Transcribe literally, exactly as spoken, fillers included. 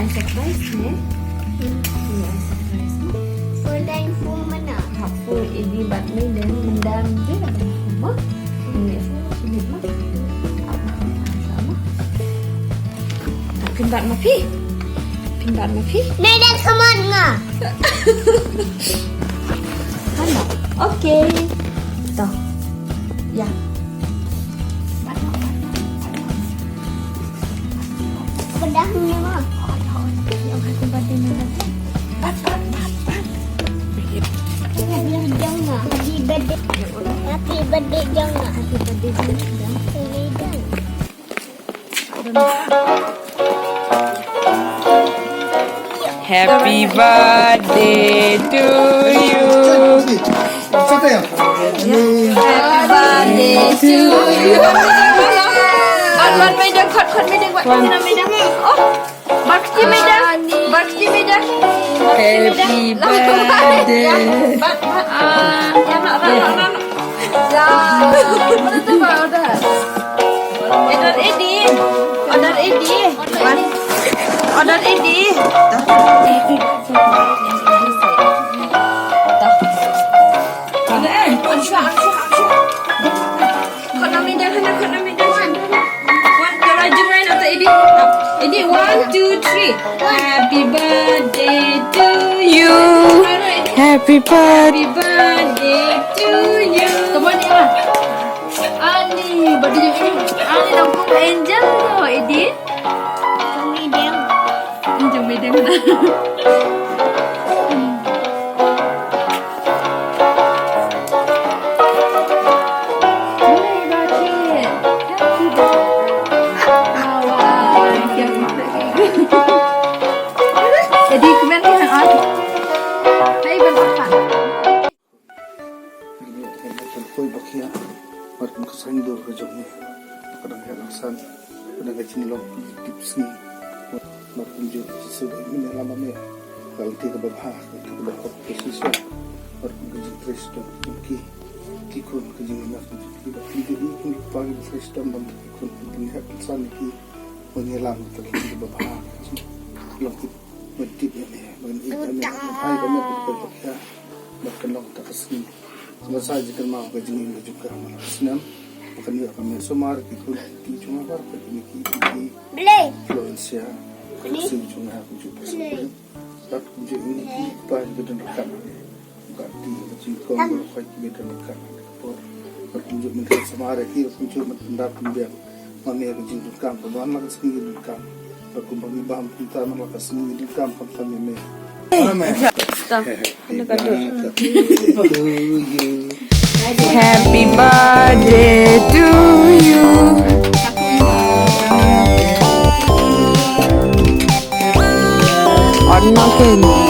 Surprise ne? Ïa, surprise mo. Photo ïa phi mana? Hap photo ïa phi bad Maiden, mynta mynta ïa phi mo. Ini, ini mo. Apa? Apa? Pynbad ma phi. Pynbad ma phi. Maiden, come on nga. Hello. Okay. To. Ya. Pedah ni mah. Yang aku bagi ni. Pat, pat, pat, pat. Happy birthday. Happy birthday jong nga. Happy birthday jong nga. Happy birthday to you. Happy birthday to you. Wan, wan, Maiden, khot, khot, Maiden, wan, Maiden, Maiden. Oh, bar kti, Maiden. Bar kti, Maiden. Happy birthday. Bar, bar, ah, bar, bar, bar, bar. Ya, mana tu, Pak, order? Order Eddie. Order Eddie. Wan. Order Eddie. Order, eh. Khot nama dah, khot nama dah. Wan, kalau jumpa nak tak Eddie. Eddie, one, two, three. Happy birthday to you. Happy birthday. Happy birthday to you. Come on, Emma. Ani, birthday jong Emma. Ani, nangkong angel tu, Eddie. Jong Maiden. Jong Maiden. Jadi, kmen ni hang on. Hai, ban on. Ïa kane ka koi ba khia bad ka saiñdur ka jong me, ka dang heh nongsan, ka dang ka jinglong tip sngi. Bad kumjuh Jisu, me ïalam ma me ka lynti kaba bha, ka lynti kaba hok, ka shisha. Bad kum ka jingtrei shitom jong ki, ki khun, ka jingïalam ka jong ki, bad kumjuh ïa ki kpa kiba trei shitom bad ki khun, ki heh nongsan ïa ki. Ban ïalam ka lynti kaba bha, long tip, ban tip ïa me, ban ïeit ïa me, ban ai ïa me ka koi ba khia. Bad kan long kata ka sngi. Ba sa jingkynmaw ka jingim ka jong ka man la ka snem. Ba kan ïoh ka me sumar ki khun ki jong nga baroh, ki me ki ki Blei. Influencia. Blei. Ka sing jong nga ka jong ka sing. Blei. Bad kumjuh ïa ki kpa ki ba don ryngkat. Ka ti ka jingkong ka khoi ki ba don ryngkat. Bad kumjuh mynta sumar ïa ki, kumjuh mynta pynbiang. Ma me ka jingdonkam, ba man la ka sngi donkam. Bad kumba ngi bam kumta man la ka sngi donkam khamtam ïa me. Amen. Happy birthday to you. Or not, can you?